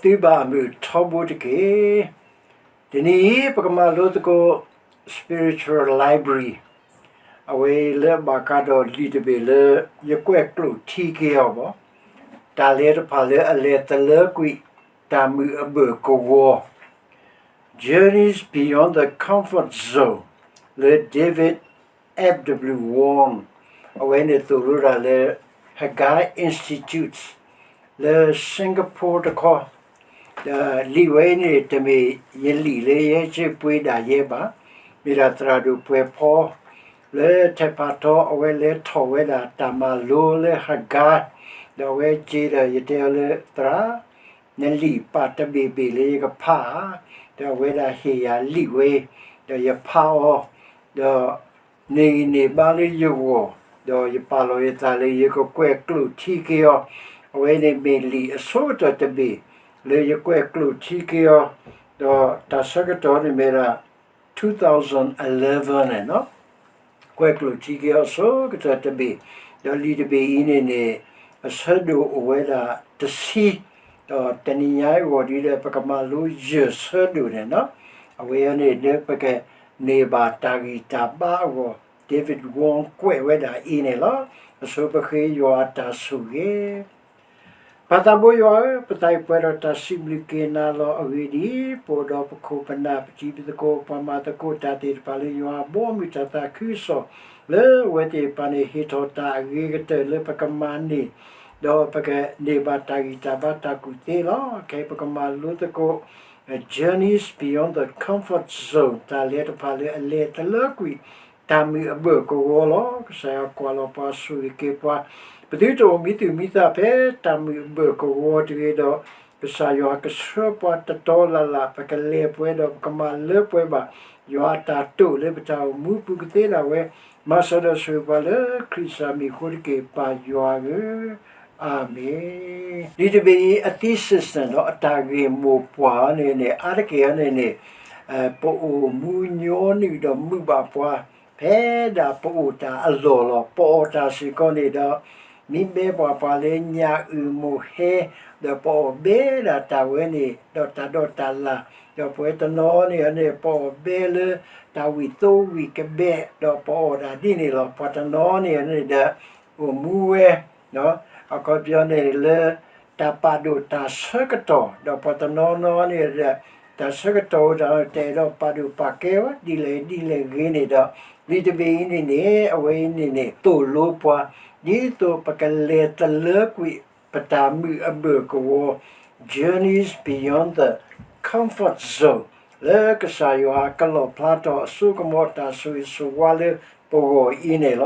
သုဘၣ်အမုာ်ထီဘိတက့ၢ်. တနံၤအံၤ ပကမၤလိသကိး Spiritual Library အဝဲလၢဘၣ်ဃးဒီးလံာ်တဘ့ၣ်လၢ ယကွဲးကျိာ်ထံက့ၤအီၤဘၣ်, တၢ်လဲၤတဖၣ်လၢအလဲၤသလၢကွံာ် တၢ်မုာ်အဘၢၣ်ကဝီၤ Journeys Beyond the Comfort Zone လၢ David F W Wong အဝဲန့ၣ်သိၣ်လိတၢ်လၢ Haggai Institute လၢ Singapore တခီ, ဒီးလံာ်ဝဲအံၤန့ၣ် တမ့ၢ်ယလံာ်လၢယဟဲက့ၤပှ့ၤဒၣ်ယဲဘၣ်, မ့ၢ်ဒၣ်သရၣ်ဒိၣ်ပှဲၤဖီ လၢထဲးဖးထီ အဝဲလဲၤထီၣ်ဝဲဒၣ်တၢ်မၤလိလၢ Haggai, ဒီးအဝဲက့ၤဒီးယတဲအီၤလၢသရၣ် နလံာ်ပာ်တဘ့ၣ်ဘ့ၣ်လၢယကဖးဧါ, ဒီးအဝဲဒၣ်ဟ့ၣ်ယၤလံာ်ဝဲ, ဒီးယဖးအီၤ, ဒီးန့ၢ်ဂံၢ်န့ၢ်ဘါလၢယဂီၢ်, ဒီးယပာ်လီၤယသးလၢယကကွဲးကျိာ်ထံက့ၤအီၤ, အဝဲန့ၣ်မ့ၢ်လံာ်အဆိကတၢၢ်တဘ့ၣ် လၢယကွဲးကျိာ်ထံက့ၤအီၤ, ဒီးတၢ်ဆၢကတီၢ်န့ၣ်မ့ၢ်ဒၣ် two thousand eleven န့ၣ်လီၤ. ကွဲးကျိာ်ထံက့ၤအီၤအဆိကတၢၢ်တဘ့ၣ်, ဒီးလံာ်တဘ့ၣ်အံၤန့ၣ်န့ၣ် အဆၢဒိၣ်အိၣ်ဝဲဒၣ်တဆံ, ဒီးတနံၤညါအံၤအဂီၢ်ဒ်ဒီး ပကမၤလိယဲၢ်ဆၢဒိၣ်န့ၣ်လီၤ. အဝဲအံၤန့ၣ် လၢပကန့ၢ်ဘၣ်တၢ်ဂံၢ်တၢ်ဘါအဂီၢ် David Wong ကွဲးဝဲဒၣ်အံၤန့ၣ်လီၤ. အဆိပဃ့ယွၤအတၢ်ဆိၣ်ဂ့ၤ ပၢ်သးဘိယွၤဧၢ, ပသးအံၤပှဲၤဒီးတၢ်စံးဘျုးက့ၤနၤလီၤ. အဂ့ၢ်ဒ်အံၤ, ပအိၣ်ဒီးပခိၣ်ပနၢ် ပတံၤပသကိး ပှၤမၤသကိးတၢ်သ့ၣ်တဖၣ်လၢယွၤအဘီအမုၢ်တၢ်သးခုကစီၣ်, လၢအဝဲသ့ၣ်တဖၣ်န့ၣ် ဟ့ၣ်ထီၣ်တၢ်အဂ့ၤကတၢၢ်လၢပကမၤန့ၢ်, ဒီးပကန့ၢ်ဘၣ်တၢ်ဂံၢ်တၢ်ဘါတၢ်ကူၣ်သ့လီၤ. ခဲအံၤပကမၤလိသကိး Journeys Beyond the Comfort Zone တၢ်လဲၤတဖၣ်လၢအလဲၤသလၢကွံာ် တၢ်မုာ်အဘၢၣ်ကဝီၤလီၤ. ကစၢ်ယွၤကွၢ်လီၤပှၤဆိၣ်ဂ့ၤက့ၤပှၤ, ပသုတအိၣ်မံသူၣ်မံသးဖဲတၢ်မုာ်အဘၢၣ်ကဝီၤတဂ့ၤဒီး, ကစၢ်ယွၤကဆှၢပှၤတတီလၢ်လၢ် ပကလဲၤပှဲၤဒီးပကမၤလၢပှဲၤဘၣ် ယွၤအတၢ်တိာ်လၢပတၢ်အိၣ်မူပူၤကသ့ဒၣ်ဝဲ, မၤစၢၤဒီးဆိၣ်ဂ့ၤပှၤလၢခရံာ်စၢ်မံၤအဃိတက့ၢ် ပၢ်ယွၤဧၢ, အၤမ့ၣ်. လံာ်တဘ့ၣ်အံၤအ thesis န့ၣ်ဒီး အတၢ်ဂ့ၢ်မိၢ်ပှၢ်န့ၣ်န့ၣ် အါတက့ၢ်အံၤန့ၣ်န့ၣ် ပအိၣ်မူညီနုၢ်ဒီးမုာ်ဘၣ်ပှၤ ဖဲဒၣ်ပအိၣ်တၢ်အလီၢ်လီၤ. ပအီၣ်တၢ်စ့ၢ်ကီးန့ၣ်ဒီး မ့ၢ်ဘဲပှၤပှၤလၢညၣ်အုၣ်မိၢ်ဟဲ, ဒီးပအီၣ်ဘဲဒၣ်တၢ်ဝဲန့ၣ် ဒီးတၢ်ဒီးတၢ်လၣ်, ဒီးပဝဲတနီၤန့ၣ်န့ၣ် ပအီၣ်ဘဲလၢတၢ်ဝံၣ်သိဝံၣ်ကဘဲး ဒီးပအီၣ်ဒၣ်ဒ်န့ၣ်လီၤ. ပှၤတနီၤန့ၣ်န့ၣ်ဒီး အိၣ်မူဝဲ အခီပညီန့ၣ်လၢ တၢ်ပာ်ဒိၣ်တၢ်ဆၢကတီၢ်, ဒီးပှၤတနီၤနီၤန့ၣ်ဒီး တၢ်ဆၢကတီၢ်ဝဲဒၣ်တအဲၣ်ဒိးပာ်ဒိၣ်ပာ်ကဲဝဲ ဒ်လဲၣ်ဒ်လဲၣ်ဂ့ၤန့ၣ်ဒီး လံာ်တဘ့ၣ်အံၤန့ၣ်န့ၣ် အဝဲအံၤန့ၣ်န့ၣ် သိၣ်လိပှၤ ဒ်သိးပကလဲၤသလၢကွံာ် ပတၢ်မုာ်အဘၢၣ်ကဝီၤ Journeys Beyond the Comfort Zone လၢကစၢ်ယွၤကလီၣ်ဖျါထီၣ်အစိကမီၤတၢ်ဆိၣ်ဂ့ၤဆိၣ်ဝါလၢပဂီၢ်အံၤန့ၣ်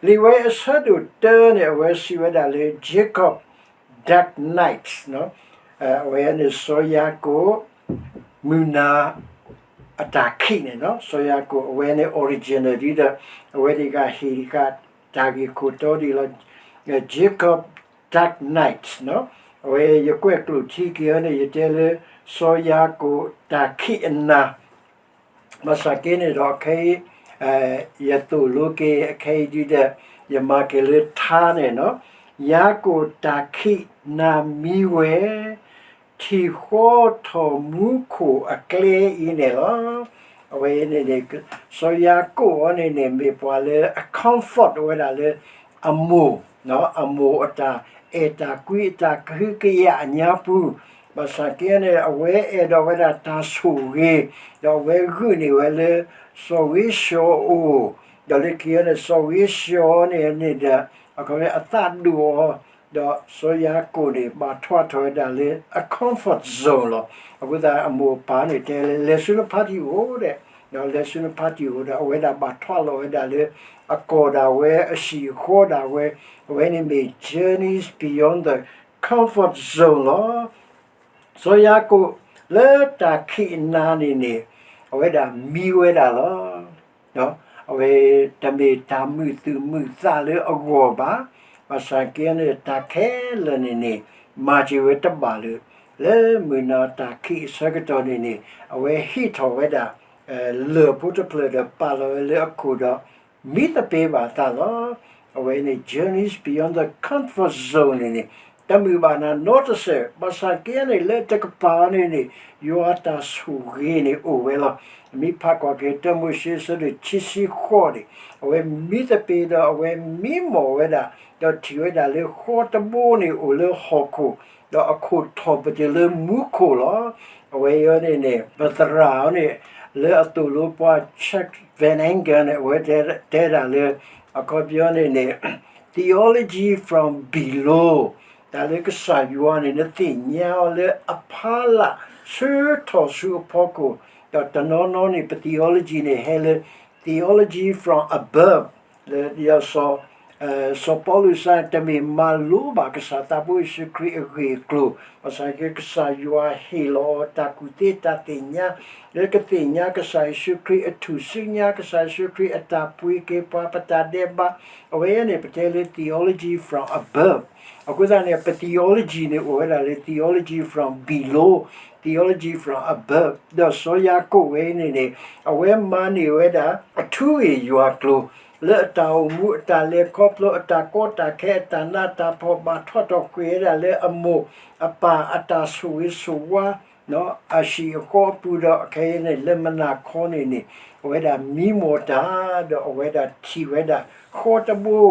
လီၤ. လံာ်ဝဲအဆၢဒိၣ်တၢန့ၣ် အဝဲစံးဝဲဒၣ်လၢ Jacob Dark Night အဝဲန့ၣ်စီၤယၤကိာ် မုၢ်နၤ အတၢ်ခံးန့ၣ်လီၤ. စီၤယၤကိာ် အဝဲန့ၣ် original ဒ်ဒီး အဝဲဒၣ်ကဟ့ၣ်ဒံးဃာ်တၢ်ဂ့ၢ်ခိၣ်တီဒ်လီၤ. Jacob Dark Night အဝဲယကွဲးကျိာ်ထံက့ၤအီၤန့ၣ် ယတဲလၢ စီၤယၤကိာ်တၢ်ခံးအနၤ ဘၣ်ဆၣ်က့န့ၣ်ဒီးခဲအံၤ ယသိၣ်လိက့ၤအခဲအံၤဒ်ဒီး ယမၤက့ၤလၢထါန့ၣ်လီၤ. ယၤကိာ်တၢ်ခံးနၤမံဝဲ ထံၣ်ဃီထီၣ်မူခိၣ်အကျဲအံၤန့ၣ်လီၤ. အဝဲန့ၣ်န့ၣ် စီၤယၤကိာ်အီၤန့ၣ်န့ၣ် မ့ၢ်ပှၤလၢအ comfort ဝဲဒၣ်လၢ အမိၢ် အမိၢ်အတၢ်အဲၣ်တၢ်ကွံအတၢ်ကဟုကယာ်အညါပူၤ ဘၣ်ဆၣ်က့န့ၣ် အဝဲအဲၣ်ဒိးဝဲဒၣ်တၢ်ဆိၣ်ဂ့ၤ ဒီးအဝဲဂုာ်န့ၢ်ဝဲလၢ စီၤဝ့ၡီအအိၣ် ဒီးလၢခံန့ၣ် စီၤဝ့ၡီန့ၣ်န့ၣ်ဒီး အခီပညီအသးဒိၣ်အီၤ ဒီးစီၤယၤကိာ်န့ၣ် ဘၣ်ထွးထီၣ်ဝဲဒၣ်လၢအ comfort zone လီၤ. အဃိသတးအမိၢ်အပၢ်န့ၣ်တဲလၢ လဲၤဆူနဖါတံၢ်အိၣ်ဒီး ဒီးလဲၤဆူနဖါတံၢ်အိၣ်ဒီး အဝဲဒၣ်ဘၣ်ထွးလီၤဝဲဒၣ်လၢ အကီၢ်ဒၣ်ဝဲ အဟံၣ်အဃီဒၣ်ဝဲ အဝဲန့ၣ်မ့ၢ် journeys beyond the comfort zone လီၤ. စီၤယၤကိာ်လၢတၢ်ခံးအနၤန့ၣ်န့ၣ် အဝဲဒၣ်မံဝဲဒၣ်လီၤ. အဝဲတမ့ၢ်တၢ်မုာ်သူၣ်မုာ်သးလၢအဂီၢ်ဘၣ်. ဘၣ်ဆၣ်က့န့ၣ် တၢ်ခဲလၢာ်န့ၣ်န့ၣ် မၤစၢၤဝဲတဘၣ်လၢၤ လၢမုၢ်နၤတၢ်ခံးအဆၢကတီၢ်န့ၣ်န့ၣ် အဝဲဟံးထီၣ်ဝဲဒၣ် လၢၢ်ဖိတဖျၢၣ်ဒီးပာ်လီၤဝဲလၢအခိၣ်ဒီး မံသပ့ၤဘၣ်အသးလီၤ. အဝဲန့ၣ် journeys beyond the comfort zone န့ၣ်န့ၣ် တမုာ်ဘၣ်နၤနီတစဲး, ဘၣ်ဆၣ်က့န့ၣ် လၢတကပၤအံၤန့ၣ်န့ၣ် ယွၤအတၢ်ဆိၣ်ဂ့ၤန့ၣ်အိၣ်ဝဲလီၤ. မ့ၢ်ဖးကွၢ်က့ၤ တၢမိၤၡ့ အဆၢဒိၣ်ခံဆံဃိးန့ၣ်, အဝဲမံသပ့ၤဒီးအဝဲမံမီၢ်ဝဲဒၣ်, ဒီးထံၣ်ဝဲဒၣ်လၢဃီတဘိန့ၣ်အိၣ်လၢဟီၣ်ခိၣ်, ဒီးအခိၣ်ထီၣ်ပတုာ်လၢမူခိၣ်လီၤ. အဝဲအံၤန့ၣ်န့ၣ် ပသရၣ်အံၤန့ၣ် လၢအသိၣ်လိပှၤ Chuck Van Angel န့ၣ် အဝဲတဲဒၣ်လၢ အခီပညီန့ၣ်န့ၣ် theology from below, တၢ်လၢကစၢ်ယွၤန့ၣ် နသ့ၣ်ညါအီၤလၢအဖီလာ် ဆၢထီၣ်ဆူအဖီခိၣ်, ဒီးတနီၤနီၤန့ၣ် ပ theology န့ၣ် ဟဲလၢ theology from above, လၢစီၤ စီၤပီလူးစ့ၢ် တမ့ၢ်မၤလိဘၣ်ကစၢ်သးဘိယ့ၣ်ၡူးခရံာ်အဂ့ၢ်အကျိၤ, ဘၣ်ဆၣ်က့ ကစၢ်ယွၤဟ့ၣ်လီၤအီၤတၢ်ကူၣ်သ့တၢ်သ့ၣ်ညါ, လၢကသ့ၣ်ညါကစၢ်ယ့ၣ်ၡူးခရံာ်အထူၣ်စုညါ, ကစၢ်ယ့ၣ်ၡူးခရံာ်အတၢ်ပှ့ၤက့ၤပှၤပတၢ်ဒဲးဘး, အဝဲန့ၣ် ပတဲလၢ theology from above. အဃိသတးန့ၣ် ပ theology န့ၣ် အိၣ်ဝဲဒၣ်လၢ theology from below, theology from above. ဒီးစီၤယၤကိာ်ဝဲအံၤန့ၣ်န့ၣ် အဝဲမၤန့ၢ်ဝဲဒၣ် အထူအ့ၣ်ယွၤကျိၤ လၢအတၢ်အိၣ်မူ အတၢ်လဲၤခီဖျိ အတၢ်ကီတၢ်ခဲ အတၢ်နးတၢ်ဖှီၣ် ဘၣ်ထီၣ်ထီၣ်ဃ့ၢ်ဝဲဒၣ်လၢအမိၢ်အပၢ်အတၢ်ဆိၣ်ဂ့ၤဆိၣ်ဝါ အဟံၣ်အဃီအပူၤဒီး အခဲအံၤန့ၣ် လၢမုၢ်နၤခီန့ၣ်န့ၣ် အဝဲဒၣ်မံမီၢ်တၢ် ဒီးအဝဲဒၣ်ထံၣ်ဝဲဒၣ် ဃီတဘိ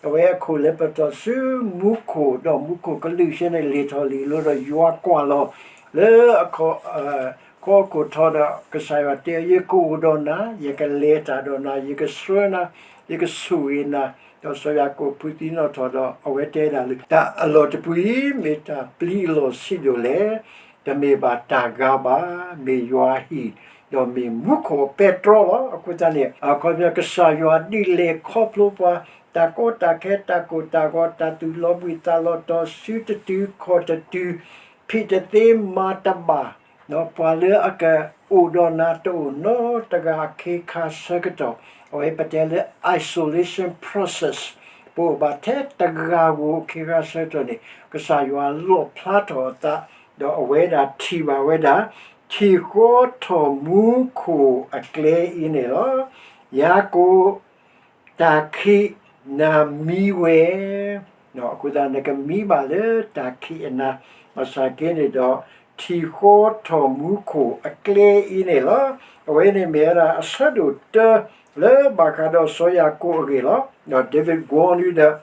အဝဲအခိၣ်လဲၤပတီၢ်ဆူမူခိၣ် ဒီးမူခိၣ်ကလုၢ်ဆ့န့ၣ် လ့ၣ်ထီၣ်လ့ၣ်လီၤဒီး ယွၤကွၢ်လီၤ လၢ ဃီခိၣ်ထီဒီး ကစၢ်ယွၤတဲ ယကအိၣ်ဒီးနၤ, ယကလဲၤတၢ်ဒီးနၤ, ယကဆှၢနၤ, ယကဆိၣ်ဂ့ၤနၤ, ဒီးစီၤယၤကိာ်ဖုးသံနီၣ်ထီၣ်ဒီး အဝဲတဲဒၣ်လၢ တၢ်အလီၢ်တပူၤအံၤ မ့ၢ်တၢ်ပျံၤအလီၢ်ဆံးဒိၣ်လဲၣ်, တမ့ၢ်ဘၣ်တၢ်ဂၤဘၣ်, မ့ၢ်ယွၤအဟံၣ်, ဒီးမ့ၢ်မူခိၣ်အပဲတြီလီၤ. အဃိသတးန့ၣ် အခီပညီ ကစၢ်ယွၤဒုးလဲၤခီဖျိပှၤ တၢ်ကီတၢ်ခဲ တၢ်ကိၢ်တၢ်ဂီၤ တၢ်သူၣ်လီၤဘှံးသးလီၤတီၤ စုတတုၤခီၣ်တတုၤ ဖံးတသ့မၤတဘၣ် ပှၤလၢအကအိၣ်ဒီးနၤတအိၣ်နီတဂၤအခ့အခါဆၢကတီၢ်, အဝဲပတဲလၢ isolation process, ပအိၣ်ဘၣ်ထဲတဂၤဧိၤအခ့အခါဆၢကတီၢ်န့ၣ် ကစၢ်ယွၤလီၣ်ဖျါထီၣ်အသး, ဒီးအဝဲဒၣ်ထံၣ်ဘၣ်ဝဲဒၣ် ထံၣ်ဃီထီၣ်မူခိၣ်အကျဲအံၤန့ၣ်လီၤ. ယၤကိာ် တၢ်ခံးနၤမံဝဲ, အဃိသတး နကမံဘၣ်လၢတၢ်ခံးအနၤ, ဘၣ်ဆၣ်က့န့ၣ်ဒီး ထံၣ်ဃီထီၣ်မူခိၣ်အကျဲအံၤန့ၣ်လီၤ. အဝဲန့ၣ်မ့ၢ်ဝဲဒၣ်အဆၢဒိၣ်တၢ လၢဘၣ်ဃးဒီးစီၤယၤကိာ်အဂ့ၢ်လီၤ. ဒီး David Wong ဒုဒီး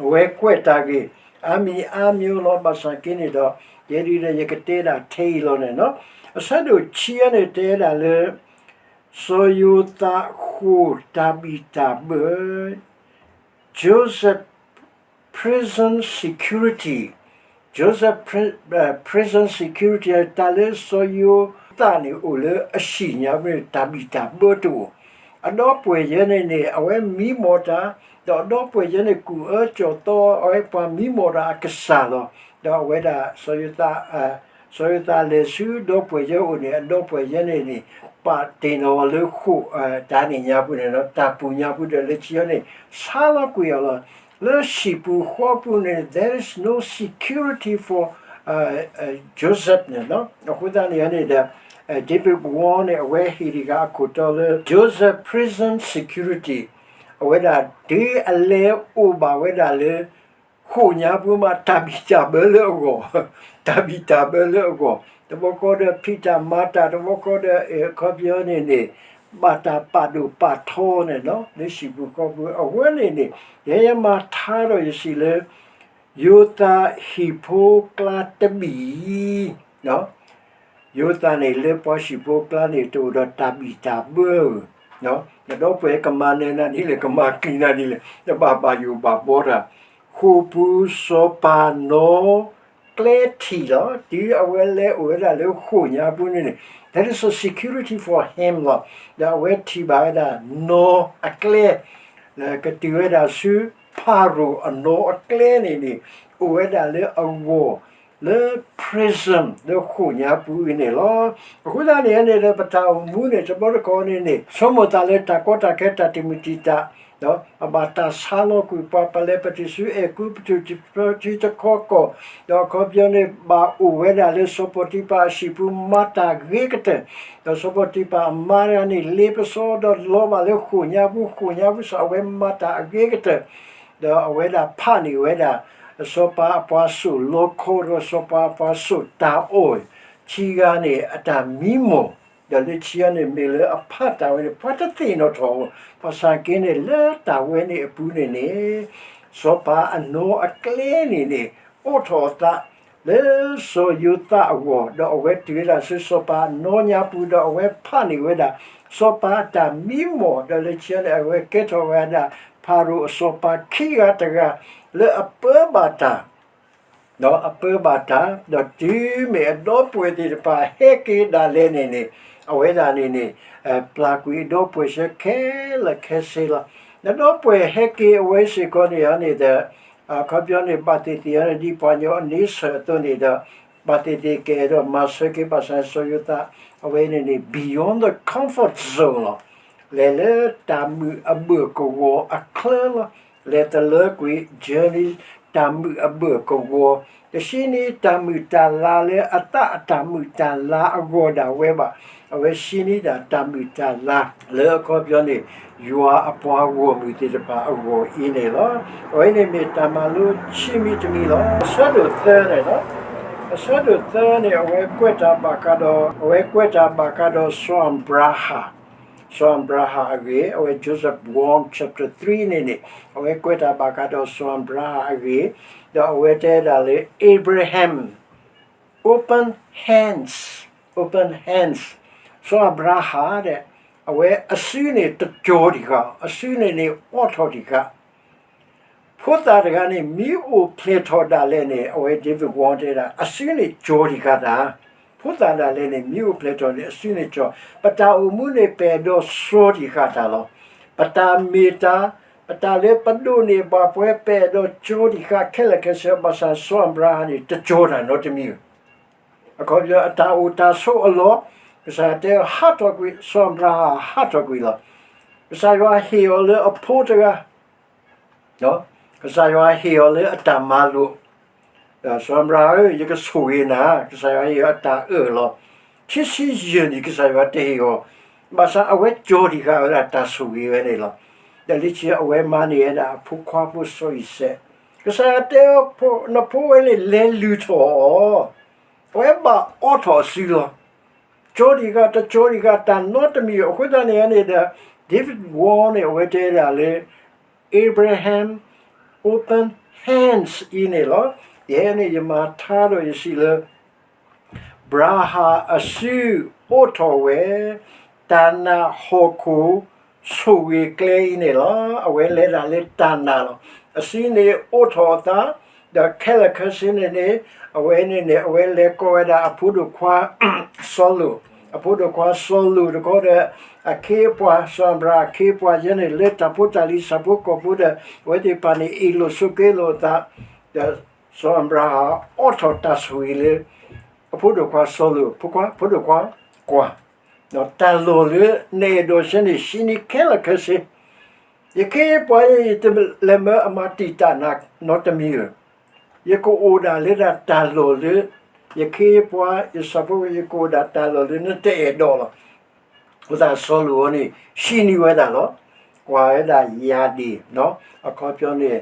အဝဲကွဲးတၢ်ဂ့ၢ် အါမံၤအါမံၤလီၤ. ဘၣ်ဆၣ်က့န့ၣ်ဒီး ယဲဒုဒီး ယကတဲဒၣ်ထဲအံၤလီၤန့ၣ်လီၤ. အဆၢဒိၣ်ခံန့ၣ်တဲဒၣ်လၢ စီၤယိၤသးဃိာ်တၢ်ဘံၣ်တၢ်ဘၢ Joseph Prison Security, Joseph Prison Security တၢ်လၢစီၤယိၤသးန့ၣ် အိၣ်လၢအဟံၣ်ညါပူၤန့ၣ် တၢ်ဘံၣ်တၢ်ဘၢတအိၣ်, အဒီပုၢ်ဝဲၢ်ယဲန့ၣ်န့ၣ် အဝဲမံမီၢ်တၢ်, ဒီးအဒီပုၢ်ဝဲၢ်ယဲန့ၣ် ကူၣ်အၢကၠီၣ်သီ အဝဲပှၤမံမီၢ်တၢ်အကစၢ်လီၤ. ဒီးအဝဲဒၣ် စီၤယိၤသး စီၤယိၤသးလဲၤဆူဒီပုၢ်ဝဲၢ်ယဲအိၣ်န့ၣ် အဒီပုၢ်ဝဲၢ်ယဲန့ၣ်န့ၣ် ပာ်တ့ၢ်နီၣ်အီၤလၢဃိာ် တၢ်န့ၣ်ညါပူၤန့ၣ်လီၤ. တၢ်ပူၤညါပူၤဒီး လၢခံန့ၣ် ဆါလီၤကွံာ်အီၤလီၤ. လၢဟံၣ်ပူၤဃီပူၤန့ၣ် there is no security for Joseph န့ၣ်လီၤ. အဃိသတးန့ၣ်န့ၣ်ဒီး David Wong န့ၣ် အဝဲဟ့ၣ်တဂၤအခိၣ်တီလၢ Joseph Prison Security အဝဲဒၣ် တုၤအလဲၤအိၣ်ဘၣ်ဝဲဒၣ်လၢ ဃိာ်ညါပူၤမး တၢ်ဘံၣ်တၢ်ဘၢလၢအဂီၢ်, တၢ်ဘံၣ်တၢ်ဘၢလၢအဂီၢ်, တဘျီဃီဒီးဖံးတၢ်မၤတၢ်, တဘျီဃီဒီး အခီပညီန့ၣ်န့ၣ် ဘၣ်တၢ်ပာ်ဒိၣ်ပာ်ထီန့ၣ်လီၤ. လၢဟံၣ်ပူၤဃီပူၤ အဝဲန့ၣ်န့ၣ် ယဲယမၤထါဒီးယစံးလၢ ယိၤသးဟံၣ်ဖိကျါတဘ့ၣ် ယိၤသးန့ၣ် လၢပှၤဟံၣ်ဖိကျါန့ၣ် တအိၣ်ဒီးတၢ်ဘံၣ်တၢ်ဘၢဧၢ, အဒီပုၢ်ဝဲၢ်ကမၤနၢၤနၤဒ်လဲၣ် ကမၤကျံၤနၤဒ်လဲၣ် တဘၣ်ဘၣ်ယိၣ်ဘၣ်ဘီတၢ်, ဃိာ်ပူၤစီၤပၤနီၣ်ကျဲထံၣ်လီၤ. တုၤအဝဲလဲၤအိၣ်ဝဲဒၣ်လၢဃိာ်ညါပူၤန့ၣ်န့ၣ် there is a security for him လီၤ. ဒီးအဝဲထံၣ်ဘၣ်ဝဲဒၣ်နီၣ်အကျဲ ကတုၤဝဲဒၣ်ဆူ ဖၤရိၤအနီၣ်အကျဲန့ၣ်န့ၣ် အိၣ်ဝဲဒၣ်လၢအဂီၢ် လၢ prison လၢဃိာ်ညါပူၤအံၤန့ၣ်လီၤ. အဃိသတးန့ၣ်န့ၣ်ဒီး ပတၢ်အိၣ်မူန့ၣ် တဘျီတခီၣ်န့ၣ်န့ၣ် ဆိကမိၣ်သးလၢတၢ်ကီတၢ်ခဲ တၢ်တမုာ်တံာ်တာ် ဒီးပဘၣ်တၢ်ဆါလီၤကွံာ်ပှၤ ပလဲၤပတုၤဆူအဲၤကူပတူး တခီကီၢ် ဒီးအခီပညီန့ၣ် ဘၣ်အိၣ်ဝဲဒၣ်လၢစီၤပီၤတံဖၤအဟံၣ်ပူၤ မၤတၢ်ဂ့ၤကတၢၢ်, ဒီးစီၤပီၤတံဖၤအမါတဂၤန့ၣ် လ့ပစီဒီးလီၤဘၣ်လၢဃိာ်ညါပူၤ ဃိာ်ညါပူၤစ့ၢ် အဝဲမၤတၢ်အဂ့ၤကတၢၢ် ဒီးအဝဲဒၣ်ဖးန့ၢ်ဝဲဒၣ် စီၤပၤအပှၤစိာ်လီခီဒီး စီၤပၤအပှၤစိာ်တၢ်အီၣ် ခံဂၤန့ၣ် အတၢ်မံမီၢ်, ဒီးလၢခံဂၤန့ၣ် မ့ၢ်လၢအဖးတၢ်ဝဲန့ၣ် ပှၤတသ့ၣ်နီၣ်ထီၣ်အီၤ, ဘၣ်ဆၣ်က့န့ၣ် လၢတၢ်ဝဲန့ၣ်အပူၤန့ၣ်န့ၣ် စီၤပၤအနီအကျဲန့ၣ်န့ၣ် အိးထီၣ်အသး လၢစီၤယိၤသးအဂီၢ်, ဒီးအဝဲတုၤဝဲဒၣ်ဆူစီၤပၤအနီညါပူၤ, ဒီးအဝဲဖးန့ၢ်ဝဲဒၣ် စီၤပၤအတၢ်မံမီၢ်, ဒီးလၢခံန့ၣ် အဝဲကဲထီၣ်ဝဲဒၣ် ဖၤရိၤအစီၤပၤခံဂၤတဂၤ လၢအပၢဘၣ်တၢ် ဒီးအပၢဘၣ်တၢ်, ဒီးတုၤမ့ၢ်အဒီပုၢ်ဝဲၢ်သ့ၣ်တဖၣ်ဟဲက့ၤဒၣ်လဲာ်န့ၣ်န့ၣ်, အဝဲဒၣ်န့ၣ်န့ၣ် ပျၢ်ကွံာ်အဒီပုၢ်ဝဲၢ်ဆၢခဲလၢာ်ခဲဆ့လီၤ. ဒီးဒီပုၢ်ဝဲၢ်ဟဲက့ၤအဝဲစ့ၢ်ကီးန့ၣ်န့ၣ်ဒီး အခီပညီန့ၣ် ဘၣ်သ့ၣ်သ့ၣ်အီၤန့ၣ် ဒ်ပှၤကညီအန့ဆၢၣ်အသိးန့ၣ်ဒီး ဘၣ်သ့ၣ်သ့ၣ်ကအဲၣ်ဒိးမၤစၢၤက့ၤဘၣ်ဆၣ်စီၤယိၤသး အဝဲန့ၣ်န့ၣ် beyond the comfort zone လီၤ. လဲၤလၢတၢ်မုာ်အဘၢၣ်ကဝီၤအချၢလီၤ. လဲၤတလၢကွံာ် journey တၢ်မုာ်အဘၢၣ်ကဝီၤ, တဆံနံၤတၢ်မုာ်တၢ်လၤလၢအသးအတၢ်မုာ်တၢ်လၤအဂီၢ်ဒၣ်ဝဲဘၣ်. အဝဲဆံနံၤဒၣ်တၢ်မုာ်တၢ်လၤ လၢအခီပညီန့ၣ် ယွၤအပှၤဂီၢ်မုၢ်သ့ၣ်တဖၣ်အဂီၢ်အံၤန့ၣ်လီၤ. အဝဲန့ၣ်မ့ၢ်တၢ်မၤလိခံမံၤတမံၤလီၤ. အဆၢဒိၣ်သၢန့ၣ်လီၤ. အဆၢဒိၣ်သၢန့ၣ် အဝဲကွဲးတၢ်ဘၣ်ဃးဒီး အဝဲကွဲးတၢ်ဘၣ်ဃးဒီးစီၤအၤဘြၤဟၣ် စီၤအၤဘြၤဟၣ်အဂ့ၢ်, အဝဲ Joseph Wong chapter three န့ၣ်န့ၣ် အဝဲကွဲးတၢ်ဘၣ်ဃးဒီးစီၤအၤဘြၤဟၣ်အဂ့ၢ်, ဒီးအဝဲတဲဒၣ်လၢ Abraham open hands, open hands, စီၤအၤဘြၤဟၣ်ဒီး အဝဲအစုန့ၣ်တကၠီၤတံၢ်ဃာ်, အစုန့ၣ်န့ၣ်အိးထီၣ်တံၢ်ဃာ် ဖိသၣ်တဂၤန့ၣ် မ့ၢ်အိၣ်ဖျဲၣ်ထီၣ်ဒၣ်လဲာ်န့ၣ် အဝဲ David Wong တဲဒၣ် အစုန့ၣ်ကၠီၤတံၢ်ဃာ်တၢ်, ဖိသၣ်ဒၣ်လဲာ်န့ၣ် မ့ၢ်အိၣ်ဖျဲၣ်ထီၣ်န့ၣ် အစုန့ၣ်ကၠီၤ, ပတၢ်အိၣ်မူန့ၣ် ပအဲၣ်ဒိးစီၤတံၢ်ဃာ်တၢ်လီၤ. ပတၢ်မ့ၢ်တၢ်, ပတၢ်လၢပဒိးန့ၢ်ဘၣ်ပှဲၤ ပအဲၣ်ဒိးကၠီၤတံၢ်ဃာ်ခဲလၢာ်ခဲဆ့, ဘၣ်ဆၣ်စီၤအၤဘြၤဟၣ်န့ၣ် တကၠီၤတၢ်နီတမံၤ အခီပညီ အတၢ်အိၣ်တၢ်ဆိးအလီၢ်, ကစၢ်ယွၤတဲအီၤဟးထီၣ်ကွံာ်, စီၤအၤဘြၤဟၣ်ဟးထီၣ်ကွံာ်လီၤ. ကစၢ်ယွၤဟ့ၣ်အီၤလၢအဖိတဂၤ, ကစၢ်ယွၤဟ့ၣ်အီၤလၢအတၢ်မၤလိာ်, စီၤအၤဘြၤဟၣ်ဧၢ, ယကဆိၣ်ဂ့ၤနၤ, ကစၢ်ယွၤဟ့ၣ်အီၤအတၢ်အၢၣ်လီၤ, ခံဆံယဲၢ်နံၣ် ကစၢ်ယွၤတဟ့ၣ်အီၤ, ဘၣ်ဆၣ်အဝဲကၠီၤတံၢ်ဃာ်ဝဲဒၣ်တၢ်ဆိၣ်ဂ့ၤဝဲန့ၣ်လီၤ. ဒီးလၢခံအဝဲမၤန့ၢ်ဝဲဒၣ်အဖိခွါဖိစီၤအံၤစဲး, ကစၢ်ယွၤတဲအီၤ နဖိဝဲန့ၣ် လဲၤလုၢ်ထီၣ်အီၤ, အဝဲဘၣ်အိးထီၣ်အစုလီၤ. ကၠီၤတံၢ်ဃာ်တကၠီၤတံၢ်ဃာ်တၢ်နီတမံၤ, အဃိသတးန့ၣ်န့ၣ်ဒီး David Wong န့ၣ် အဝဲတဲဒၣ်လၢ Abraham open hands အံၤန့ၣ်လီၤ. ယဲန့ၣ်ယမၤထါဒီးယစံးလၢ ဘြၤဟၣ်အစုအိးထီၣ်ဝဲ တၢ်နာ်ဟီၣ်ခိၣ်ဆိၣ်ဂ့ၤကျဲအံၤန့ၣ်လီၤ. အဝဲလဲၤဒၣ်လၢတၢ်နာ်လီၤ. အစုန့ၣ်အိးထီၣ်အသး, ဒီးခဲလၢာ်ခဲဆ့န့ၣ်န့ၣ် အဝဲန့ၣ်န့ၣ် အဝဲလဲၤကိးဝဲဒၣ်အဖိဒိၣ်ခွါ စီၤလိာ်, အဖိဒိၣ်ခွါစီၤလိာ်တခီဒီး အခ့အပှၤ စီၤအၤဘြၤဟၣ်အခ့အပှၤယဲန့ၣ် လၢတၢ်ဖိတၢ်လံၤဆၣ်ဖိကီၢ်ဖိဒီး အဝဲသ့ၣ်တဖၣ်န့ၣ် အ့ၣ်လိာ်ဆိးက့လိာ်အသး, ဒီးစီၤအၤဘြၤဟၣ်အိးထီၣ်တၢ်ဆိၣ်ဂ့ၤလၢ အဖိဒိၣ်ခွါစီၤလိာ်, ဖိခွါ, ဖိဒိၣ်ခွါ, ကွၢ်, တၢ်လီၢ်လၢနအဲၣ်ဒိးဆၢန့ၣ် ဟံးန့ၢ်ခဲလၢာ်ခဲဆ့, ယခ့ယပှၤ ယတလဲၤမၢအမၤတံာ်တာ်နၤနီတမံၤဧၢ, ယကအိၣ်ဒၣ်လၢဒၣ်တၢ်လီၢ်လၢ ယခ့ယပှၤ ယဆၣ်ဖိ ယကအိၣ်ဒၣ်တၢ်လီၢ်လၢနတအဲၣ်ဒိးလီၤ. အဃိသတးစီၤလိာ်အံၤန့ၣ် ဟံးန့ၢ်ဝဲဒၣ်လီၤ. ကွၢ်ဝဲဒၣ်ယၤဒံၣ်, အခီပညီန့ၣ်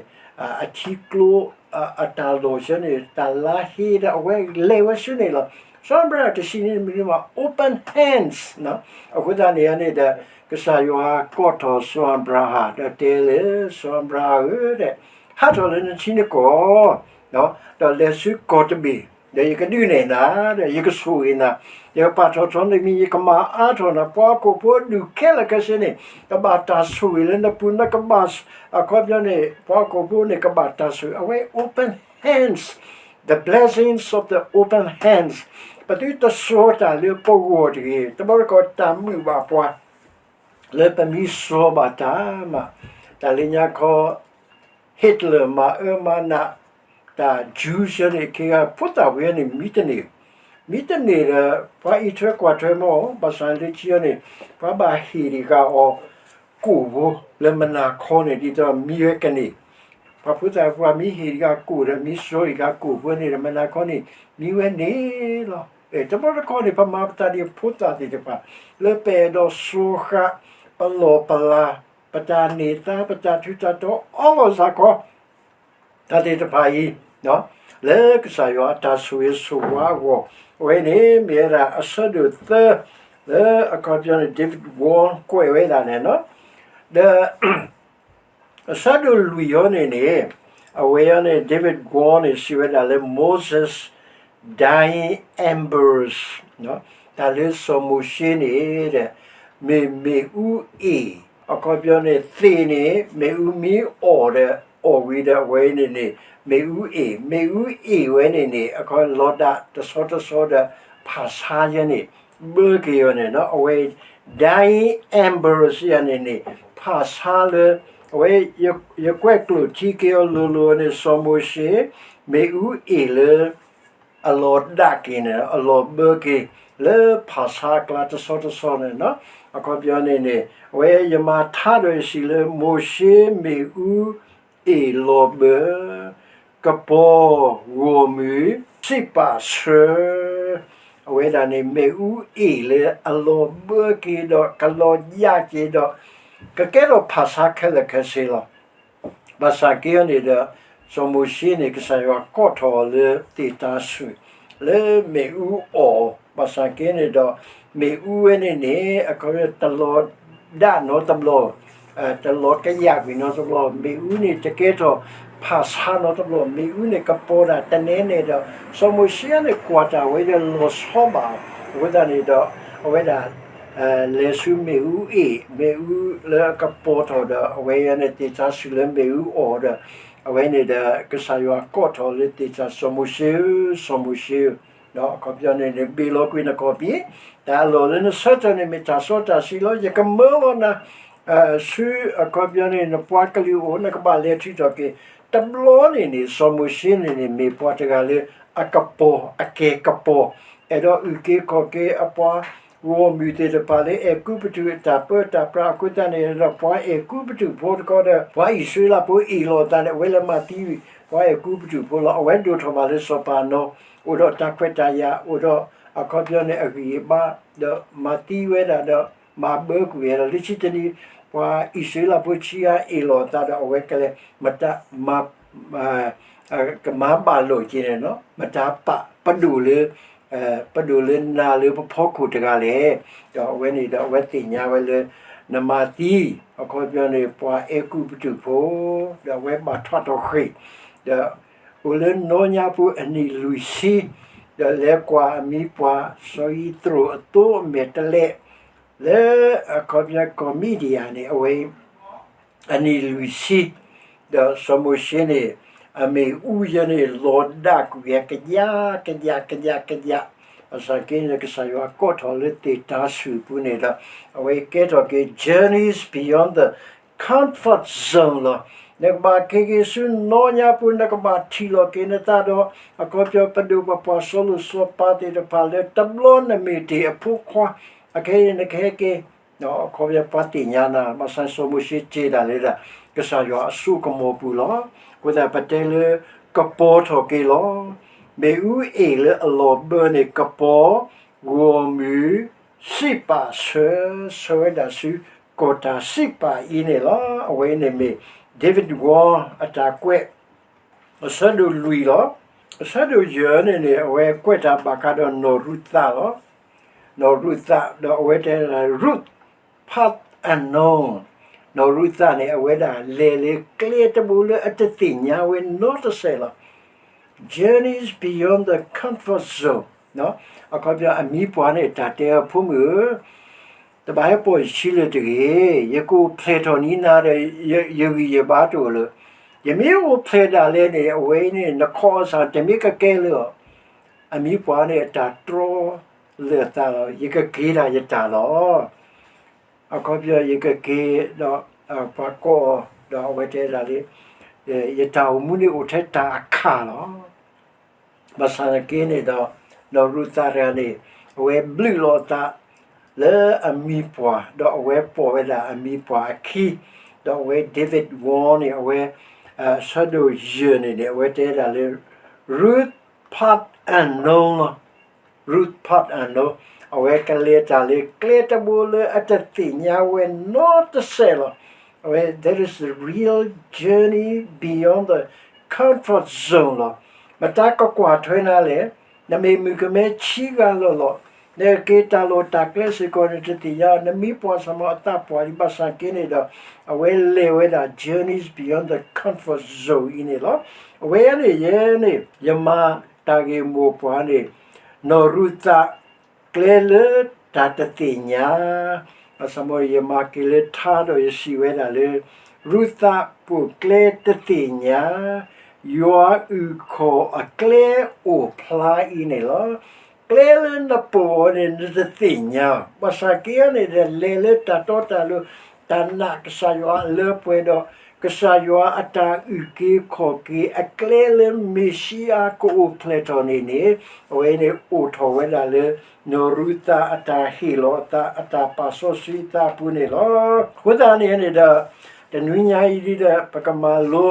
အထံကျိ အတၢ်လီၢ်ဆၢန့ၣ် တၢ်လါဟ့ဒီးအဝဲလဲၤဝဲဆူန့ၣ်လီၤ. စီၤအၤဘြၤဟၣ်တဟံးန့ၢ်တမံၤမး open hands, အဃိသတးန့ၣ်န့ၣ်ဒီး ကစၢ်ယွၤကိးထီၣ်စီၤအၤဘြၤဟၣ် ဒီးတဲလၢ စီၤအၤဘြၤဟၣ်ဧၢ, ဟးထီၣ်လၢနထံနကီၢ် ဒီးလဲၤဆူကီၢ်တဘ့ၣ်, ဒီးယကဒုးနဲၣ်နၤ, ဒီးယကဆိၣ်ဂ့ၤနၤ, ယကပာ်ထီၣ်ထီနမံၤ, ယကမၤအါထီၣ်နၤ, ပှၤဟီၣ်ခိၣ်ဖိဒူၣ်ခဲလၢာ်ခဲဆ့န့ၣ် ကဘၣ်တၢ်ဆိၣ်ဂ့ၤလၢနပူၤ, နကဘၣ်, အခီပညီန့ၣ် ပှၤဟီၣ်ခိၣ်ဖိန့ၣ် ကဘၣ်တၢ်ဆိၣ်ဂ့ၤ, အဝဲ open hands, the blessings of the open hands, ပသုတစီၤတၢ်လၢပဂီၢ်တဂ့ၤ, တဘျီတခီၣ်တၢ်မုာ်ဘၣ်ပှၤ လၢပမ့ၢ်စီၤဘၣ်တၢ်မး, တၢ်လၢညါခီ Hitler မၤအၢမၤနး တၢ် Jew ဆၢန့ၣ် အခ့အဂၤ ဖိသၣ်ဝဲန့ၣ် မံတန့ၢ်, မံတန့ၢ်ဒီး ပှၤအံးထွဲကွၢ်ထွဲမီၢ်, ဘၣ်ဆၣ်လၢခံန့ၣ် ပှၤဘၣ်ဟ့ၣ်တံၢ်ဃာ်အီၤ ကိၣ်ဖိလၢမုၢ်နၤခီန့ၣ် ဒ်သိးမံဝဲကန့ၢ်, ပှၤဖိသၣ်ပှၤမ့ၢ်ဟ့ၣ်တံၢ်ဃာ်ကိၣ်ဒီး မ့ၢ်စီၤတံၢ်ဃာ်ကိၣ်ဖိန့ၣ်ဒီး မုၢ်နၤခီန့ၣ် မံဝဲန့ၣ်လီၤ. တဘျီတခီၣ်န့ၣ် ပမၤပသးဒ်ဖိသၣ်သ့ၣ်တဖၣ် လၢပအဲၣ်ဒိးစီၤဃာ် ပလီၢ်ပလၤ ပတၢ်န့ၢ်သါ ပတၢ်ထူးတၢ်တီၤ အီလီၤစ့ၢ်ကီး တၢ်သ့ၣ်တဖၣ်အံၤ လၢကစၢ်ယွၤအတၢ်ဆိၣ်ဂ့ၤဆိၣ်ဝါအဂီၢ်, အဝဲန့ၣ်မ့ၢ်ဝဲဒၣ်အဆၢဒိၣ်သၢ လၢအခီပညီန့ၣ် David Wong ကွဲးဝဲဒၣ်န့ၣ်လီၤ. ဒီး အဆၢဒိၣ်လွံၢ်အံၤန့ၣ်န့ၣ် အဝဲအံၤန့ၣ် David Wong န့ၣ် စံးဝဲဒၣ်လၢ Moses' Dying Embers, တၢ်လၢစီၤမိၤၡ့န့ၣ်ဒီး မ့ၢ်မ့ၣ်အူအ့ၣ်, အခီပညီန့ၣ် သ့ၣ်န့ၣ် မ့ၣ်အူမ့ၢ်အီၣ်ဒီး အီၣ်ဝံၤဒီးအဝဲအံၤန့ၣ်န့ၣ် မ့ၣ်အူအ့ၣ်, မ့ၣ်အူအ့ၣ်ဝဲန့ၣ်န့ၣ် အခီလီၤဒၣ်တဆီတဆီဒီး ဖၣ်ဆါယဲန့ၣ် ဘၢက့ၤအီၤန့ၣ်လီၤ. အဝဲ dying embers ယဲန့ၣ်န့ၣ် ဖၣ်ဆါလၢ အဝဲ ယကွဲးကျိာ်ထံက့ၤအီၤလိၤလိၤန့ၣ် စီၤမိၤၡ့ မ့ၣ်အူအ့ၣ်လၢ အလီၤဒၣ်က့ၤန့ၣ် အလီၤဘၢက့ၤ လၢဖၣ်ဆါအကျါတဆီတဆီန့ၣ်လီၤ. အခီပညီန့ၣ်န့ၣ် အဝဲယမၤထါဒီးယစံးလၢ မိၤၡ့မ့ၣ်အူအ့ၣ်လီၤဘၢ ကပီၤဂီၢ်မုၢ် စံးပာ်ဆၢ အဝဲဒၣ်န့ၣ် မ့ၣ်အူအ့ၣ်လၢအလီၤဘၢက့ၤဒီးကလီၤယၢ်က့ၤဒီး ကကဲထီၣ်ဖၣ်ဆါခဲလၢာ်ခဲဆ့လီၤ. ဘၣ်ဆၣ်က့န့ၣ်ဒီး စီၤမိၤၡ့န့ၣ် ကစၢ်ယွၤကိးထီၣ်အီၤလၢသ့ၣ်တၤဆူၣ် လၢမ့ၣ်အူအီၣ်, ဘၣ်ဆၣ်က့န့ၣ်ဒီး မ့ၣ်အူဝဲန့ၣ်န့ၣ် အခီပညီတလီၤဒၣ်နီတဘျီ တလီၤကယၢ်ကွံာ်နီတဘျီ, မ့ၣ်အူန့ၣ်တကဲထီၣ်ဖၣ်ဆါနီတဘျီ, မ့ၣ်အူန့ၣ်ကပီၤဒၣ်တနဲနဲဒီး စီၤမိၤၡ့န့ၣ်ကွၢ်တၢ်ဝဲဒီးလီၤဆီဘၣ်အီၤ, အဃိသတးန့ၣ်ဒီး အဝဲဒၣ် လဲၤဆူမ့ၣ်အူအ့ၣ်, မ့ၣ်အူလၢအကပီၤထီၣ်ဒီး အဝဲအံၤန့ၣ်သ့ၣ်တၤဆူၣ်လၢမ့ၣ်အူအီၣ်ဒီး အဝဲန့ၣ်ဒီး ကစၢ်ယွၤကိးထီၣ်လၢသ့ၣ်တၤ စီၤမိၤၡ့ဧၢ, စီၤမိၤၡ့ဧၢ, ဒီးအခီပညီန့ၣ်န့ၣ် ဘ့ၣ်လီၤကွံာ်နကီၢ်ပံၤ, တၢ်အလီၢ်လၢနဆၢထၢၣ်န့ၣ်မ့ၢ်တၢ်စီတၢ်ဆှံလီၤ. ယကမၢလီၤနၤ ဆူအခီပညီန့ၣ် နပှၤကလုာ်အအိၣ် နကဘၣ်လဲၤထုးထီၣ်က့ၤ, တဘျီန့ၣ်န့ၣ် စီၤမိၤၡ့န့ၣ်န့ၣ် မ့ၢ်ပှၤတဂၤလၢအကပီၤ အကဲကပီၤ, အဲၣ်ဒိးအုၣ်က့ၤခီၣ်က့ၤအပှၤဂီၢ်မုၢ်သ့ၣ်တဖၣ်လၢအဲၤကူပတူးအတၢ်ပၢတၢ်ပြးအဃိသတးန့ၣ်ဒီး ပှၤအဲၤကူပတူးဖိတခီဒီး ပှၤအံၣ်စရ့လးဖိအ့ၣ်လိာ်အသးန့ၣ် အဝဲလဲၤမၤသံဝံၤ ပှၤအဲၤကူပတူးဖိလီၤ. အဝဲဒိၣ်ထီၣ်ဘၣ်လၢစီၤပၤအနီၤ, အိၣ်ဒီးတၢ်ခွဲးတၢ်ယာ် အိၣ်ဒီးအခီပညီန့ၣ် အဂံၢ်အဘါ ဒီးမၤသံဝဲဒၣ်ဒီး မၤဘၢကွံာ်ဝဲဒၣ် လၢခံတနံၤ ပှၤအံၣ်စရ့လးဖိခံဂၤအ့ၣ်လိာ်အသးဒီး အဝဲကလဲၤ မတၤ ကမၤဘၣ်လိာ်က့ၤန့ၣ်လီၤ. မတၤပာ်ပဒိၣ်လၢ ပဒိၣ်လၢနၤလၢပဖီခိၣ်တဂၤလဲၣ်. ဒီးအဝဲန့ၣ်ဒီး အဝဲသ့ၣ်ညါဝဲလၢ နမၤသံ အခီပညီန့ၣ် ပှၤအဲၤကူပတူးဖိ, ဒီးအဝဲဘၣ်ထွးထီၣ်ဃ့ၢ်, ဒီးအိၣ်လၢနီၢ်ညါဖိအနံၣ်လွံၢ်ဆံ, ဒီးလဲၤကွၢ်အမံၤပှၢ် စီၤယံးသရိာ်အသိအမဲာ်တလဲး, လၢအခီပညီကီၢ်မံးဒယၣ်န့ၣ် အဝဲ အနံၣ်လွံၢ်ဆံ, ဒီးစီၤမိၤၡ့န့ၣ် အမ့ၣ်အူယဲန့ၣ် လီၤဒၣ်ကွံာ်ဝဲ ကယၢ် ကယၢ် ကယၢ် ကယၢ်, ဘၣ်ဆၣ်က့န့ၣ် ကစၢ်ယွၤကိးထီၣ်လၢသ့ၣ်တၤဆူၣ်အပူၤန့ၣ်ဒီး အဝဲကဲထီၣ်က့ၤ journeys beyond the comfort zone လီၤ. နကဘၣ်က့ၤက့ၤဆူနီၢ်ညါပူၤ နကဘၣ်ထံၣ်လီၤက့ၤနသးဒီး အခီပညီပဒိၣ်ပပှၢ်စီၤလိာ်စီၤပၤသ့ၣ်တဖၣ်လၢ တဘျီနမ့ၢ်တ့ၢ်အဖိခွါ အခဲအံၤနကဟဲက့ၤ အခီပညီပှၤသ့ၣ်ညါနၤ ဘၣ်ဆၣ်စီၤမိၤၡ့က့ၤတၢ်လၢဒၣ် ကစၢ်ယွၤအစိကမီၤပူၤလီၤ. အဃိသတးပတဲလၢ ကပီၤထီၣ်က့ၤလီၤ. မ့ၣ်အူအ့ၣ်လၢအလီၤဘၢန့ၣ် ကပီၤ ဂီၢ်မုၢ် စံးပာ်ဆၢ ဆၢဝဲဒၣ်ဆူ ကီၢ်တၢ်စံးပာ်အံၤန့ၣ်လီၤ. အဝဲန့ၣ်မ့ၢ် David Wong အတၢ်ကွဲး အဆၢဒိၣ်လွံၢ်လီၤ. အဆၢဒိၣ်ယဲၢ်န့ၣ်န့ၣ် အဝဲကွဲးတၢ်ဘၣ်ဃးဒီးနီၢ်ရူၤသးလီၤ. နီၢ်ရူၤသး ဒီးအဝဲတဲ Ruth Park Unknown, နီၢ်ရူၤသးန့ၣ် အဝဲဒၣ်လဲၤလၢကျဲတဘိလၢအတသ့ၣ်ညါဝဲနီတစဲးလီၤ. Journeys beyond the comfort zone, အခီပညီအမံၤပှၢ်န့ၣ် တၢ်တဲအဖိမုၣ်ဧၢ တဘၣ်ဟဲပိာ်ယခံလၢၤတဂ့ၤ. ယကအိၣ်ဖျဲၣ်ထီၣ်န့ၢ်နၤဒီး ယဂံၢ်ယဘါတအိၣ်လၢၤ. ယမ့ၢ်အိၣ်ဖျဲၣ်ဒၣ်လဲာ်န့ၣ် အဝဲအံၤန့ၣ် နခီၣ်အီၤစ့ၢ်တမ့ၢ်ကကဲလၢၤအီၤ. အမံၤပှၢ်န့ၣ်အတၢ်တြီလၢာ်အသးလီၤ. ယကက့ၤဒၣ်ယတၢ်လီၤ. အခီပညီယကက့ၤဒီး ပှၤကိးအီၤ ဒီးအဝဲတဲဒၣ်လၢ ယတၢ်အိၣ်မူန့ၣ်အိၣ်ထဲတၢ်အခၣ်လီၤ. ဘၣ်ဆၣ်သနာ်က့န့ၣ်ဒီး နီၢ်ရူၤသးတဂၤန့ၣ် အဝဲဘျုးလီၤအသးလၢအမံၤပှၢ် ဒီးအဝဲပိာ်ဝဲဒၣ်အမံၤပှၢ်အခံ, ဒီးအဝဲ David Wong န့ၣ် အဝဲ ဆၢဒိၣ်ယဲၢ်န့ၣ်န့ၣ် အဝဲတဲဒၣ်လၢ Ruth Park Unknown လီၤ. Ruth Park Unknown အဝဲကလဲၤတၢ်လၢကျဲတဘိလၢအတသ့ၣ်ညါဝဲနီတစဲးလီၤ. အဝဲ that is the real journey beyond the comfort zone လီၤ. မတၤကကွၢ်ထွဲနၤလဲၣ်. နမ့ၢ်မုၣ်ကမဲဆံဂၤလီၤလီၤ, နက့ၤတၢ်လီၢ်တၢ်ကျဲစ့ၢ်ကီး နတသ့ၣ်ညါ, နမံပှၤစီၤမီၤအသးပှၢ်ဒံးဘၣ်ဆၣ်က့န့ၣ်ဒီး အဝဲလဲၤဝဲဒၣ် journeys beyond the comfort zone အံၤန့ၣ်လီၤ. အဝဲန့ၣ်ယဲန့ၣ် ယမါတၢ်ဂ့ၢ်မိၢ်ပှၢ်န့ၣ် နီၢ်ရူၤသး ကျဲလၢတၢ်တသ့ၣ်ညါ, ဘၣ်ဆၣ်မ့ၢ်ယမၤက့ၤလၢထါဒီးယစံးဝဲဒၣ်လၢ ရူၤသးပိာ်ကျဲတသ့ၣ်ညါ, ယွၤအုၣ်ခီၣ်အကျဲအိၣ်ဖျါအံၤန့ၣ်လီၤ. ကျဲလၢနပိာ်အီၤန့ၣ် နတသ့ၣ်ညါ, ဘၣ်ဆၣ်က့န့ၣ်ဒီး လဲၤလၢတၢ်တီတၢ်လိၤ, တၢ်နာ်ကစၢ်ယွၤအလၢပှဲၤဒီး ကစၢ်ယွၤအတၢ်အုၣ်က့ၤခီၣ်က့ၤအကျဲလၢမ့ၣ်ၡံအၤကအိၣ်ဖျဲၣ်ထီၣ်န့ၣ်န့ၣ်, အဝဲန့ၣ်အိၣ်ထီၣ်ဝဲဒၣ်လၢ နီၢ်ရူၤသးအတၢ်ဟ့ၣ်လီၤအသး အတၢ်ပာ်စီဆှံအသးအပူၤန့ၣ်လီၤ. အဃိသတးန့ၣ်န့ၣ်ဒီး တနွံညါအံၤဒ်ဒီး ပကမၤလိ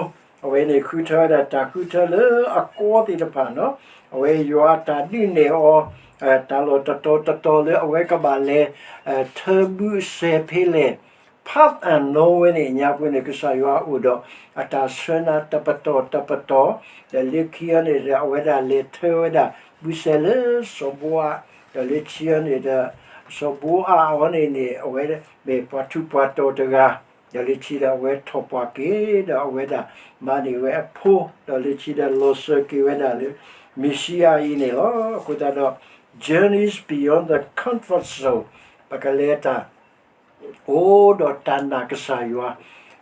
အဝဲန့ၣ်ဃုထၢဝဲဒၣ်တၢ်ဃုထၢလၢအကီသ့ၣ်တဖၣ်နီၤ, အဝဲယွၤအတၢ်ဒုးနဲၣ်အီၤ တၢ်လီၢ်တတီၤတတီၤလၢအဝဲကဘၣ်လဲၤ ထၢဘုစဲးဖဲလဲၣ်, path unknown ဝဲန့ၣ် ညါပူၤန့ၣ် ကစၢ်ယွၤအိၣ်ဒီး အတၢ်ဆှၢနၤတပတီၢ်တပတီၢ်, ဒီးလၢခံအံၤန့ၣ်ဒီး အဝဲဒၣ်လဲၤထၢဝဲဒၣ် ဘုစဲးလၢစီၤဘိအး, ဒီးလၢခံအံၤန့ၣ်ဒီး စီၤဘိအးအံၤန့ၣ်န့ၣ် အဝဲမ့ၢ်ပှၤထူးပှၤတီၤတဂၤ, ဒီးလၢခံဒီးအဝဲထီၣ်ပှၢ်က့ၤ ဒီးအဝဲဒၣ်မၤန့ၢ်ဝဲအဖိ, ဒီးလၢခံဒီးလီၤစၢၤက့ၤဝဲဒၣ်လၢ မ့ၣ်ၡံအၤအံၤန့ၣ်လီၤ. အဃိသတးဒီး journeys beyond the comfort zone ပကလဲၤတၢ် အိၣ်ဒီးတၢ်နာ်ကစၢ်ယွၤ,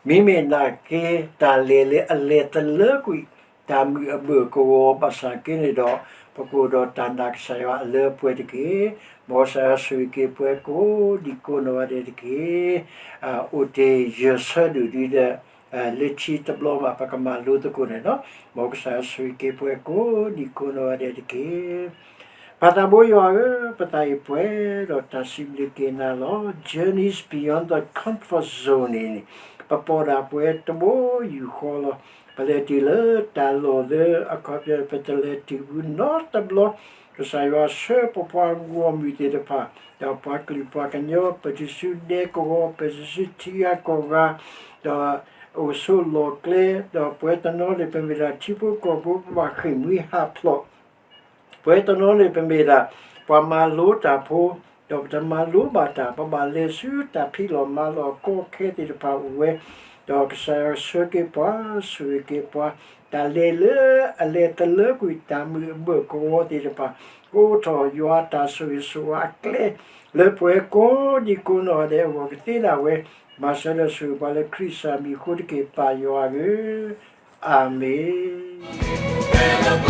မ့မ့ၢ်နာ်က့ တၢ်လဲၤလၢအလဲၤသလၢကွံာ် တၢ်မုၢ်အဘၢၣ်ကဝီၤဘၣ်ဆၣ်က့န့ၣ်ဒီး ပကအိၣ်ဒီးတၢ်နာ်ကစၢ်ယွၤအလၢပှဲၤတက့ၢ်. မ်ကစၢ်ယွၤဆိၣ်ဂ့ၤက့ၤပှၤကိးဒံးကိးနီၢ်ဂၤဒဲးတက့ၢ်. အိၣ်တ့ၢ်ယဲၢ်ဆၢဒိၣ်ဒ်ဒီး လၢခံတဘျီမး ပကမၤလိသကိးန့ၣ်လီၤ. မ်ကစၢ်ယွၤဆိၣ်ဂ့ၤက့ၤပှၤကိးဒံးကိးနီၢ်ဂၤဒဲးတက့ၢ်. ပၢ်သးဘိယွၤဧၢ, ပသးအံၤပှဲၤဒီးတၢ်စံးဘျုးက့ၤနၤလီၤ. Journeys beyond the comfort zone န့ၣ် ပပိာ်ဒၣ်ပှဲၤတဘိယူၢ်ဃီလီၤ. ပလဲၤတုၤလၢတၢ်လီၢ်လၢအခီပညီ ပတလဲၤတုၤဘူးနီတဘျီ, ကစၢ်ယွၤဆှၢပပှၤဂီၢ်မုၢ်သ့ၣ်တဖၣ်, ဒီးပှၤကလုာ်ပှၤကညီ ပတုၤဆူဒဲကဝီၤ ပတုၤဆူထံဂၤကီၢ်ဂၤ, ဒီးအိၣ်ဆိးလီၢ်ကျဲ, ဒီးပှဲၤတနီၤန့ၣ် ပမ့ၢ်ဒၣ်ထံဖိကီၢ်ဖိ ပဘၣ်ဃ့ၢ်မှံဟးဖျိး ပှဲၤတနီၤန့ၣ် ပမ့ၢ်ဒၣ်ပှၤမၤလိတၢ်ဖိ, ဒီးပတမၤလိဘၣ်တၢ်, ပဘၣ်လဲၤဆူတၢ်ဖံးလီၢ်မၤလီၢ်ကီခဲသ့ၣ်တဖၣ်အိၣ်ဝဲ, ဒီးကစၢ်ယွၤဆှၢက့ၤပှၤ, ဆိၣ်ဂ့ၤက့ၤပှၤ, တၢ်လဲၤလၢအလဲၤသလၢကွံာ်တၢ်မုၢ်အဘၢၣ်ကဝီၤသ့ၣ်တဖၣ်, ကအိၣ်ထီၣ်ယွၤတၢ်ဆိၣ်ဂ့ၤဆိၣ်ဝါအကျဲ, လၢပှၤကိးဒံးကိးနီၢ်ဂၤဒဲးအဂီၢ်ကသ့ဒၣ်ဝဲ, မၤစၢၤဒီးဆိၣ်ဂ့ၤပှၤလၢခရံာ်စၢ်မံၤအဃိတက့ၢ် ပၢ်ယွၤဧၢ, အၤမ့ၣ်.